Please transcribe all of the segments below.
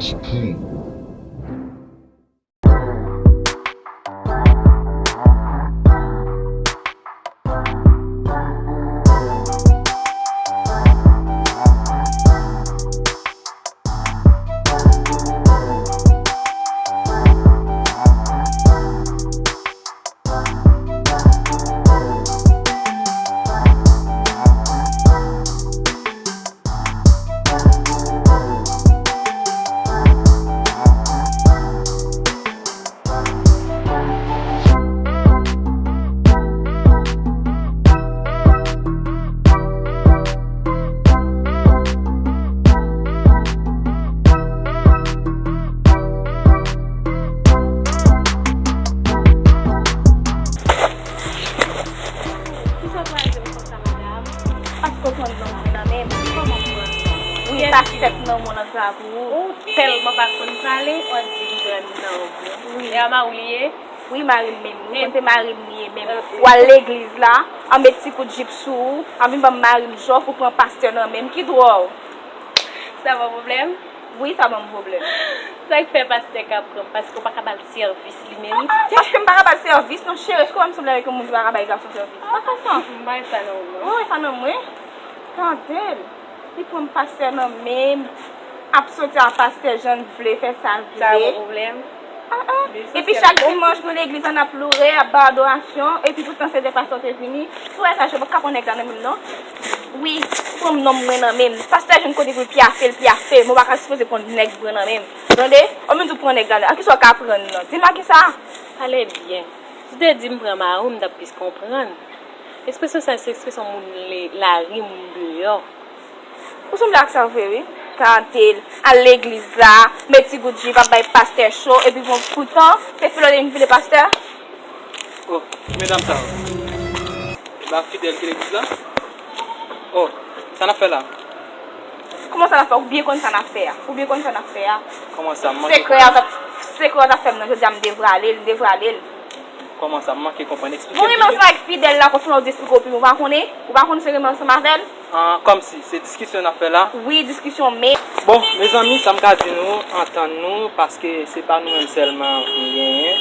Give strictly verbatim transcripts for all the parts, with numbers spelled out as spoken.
Supreme. Kisa w kraze m konsa, madanm? Paske w pran non mwen nan men m. Kòman m pran non? Wi, pastè k nan men w nan grav ou. Ou tèlman pa konn pale, w ap di m pran non mwen. Wi. E a mari w li ye? Wi, mari m menm. Ou konn se mari m li ye menm. W al legliz la, an met ti kout jip sou ou, an vin ban m mari m jòf, ou pran pastè nan men m. Ki dwòl. Sa pa pwoblèm? Wi, sa ban m pwoblèm. Sa k fè pastè ka pran m? Paske w pa ka ba l sèvis li merite. Paske m pa ka ba l sèvis, non, cheri. Èske w wè m sanble avèk yon moun ki pa ka bay gason sèvis? Pa fè sa. M pa wè sa nan ou, non. Ou wè sa nan mwen? Tande l. Li pran m pastè nan men m. Ap soti a pastè jan l vle, fè sa l vle. Sa pa pwoblèm. Ah, ah. Epi chak dimanch, nou legliz la, n ap loure, ap ba adorasyon. Epi poutan, se de pastè w te vini. Ou wè sa, je pa ka pran nèg la nan men m, non. Wi, ou pran non mwen nan men m. Pastè jwenn kote pou l pyafe, l pyafe. Mwen pa ka sipoze pran nèg mwen nan men m. Tande? Ou menm tou pran nèg la nan. A kisa w ka pran nan? Di m a kisa? Pale byen. Si w te di m pran mari w, m t ap plis konprann. Ekspresyon sa a se ekspresyon moun le-, lari, moun deyò. Ou sanble ak sa vre, wi. Tande l, al legliz la, met ti gout jip, ap bay pastè cho, epi bon, poutan, se file w te vin file pastè. Oh, medam sa yo. Ba fidèl ki legliz la? Oh, sa n ap fè la? Kòman sa n ap fè? Ou byen konn sa n ap fè a. Ou byen konn sa n ap fè a. Kòman sa? M manke... Sekrè a t ap, sekrè a t ap fè m nan jodi a, m devrale l, m devrale l. Kòman sa? M manke konprann. Eksplike m. Bon, renmen ansanm avèk fidèl la, konsa w di eksplike w pi, ou pa konnen? Ou pa konn se renmen ansanm avè l? Ah, kòmsi, se diskisyon n ap fè la? Wi, diskisyon, men... Bon, mezanmi, sa m ka di nou, antann nou, paske se pa nou menm sèlman m genyen.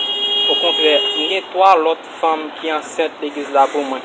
Okontrè, m gen twa lòt fanm ki ansent legliz la pou mwen.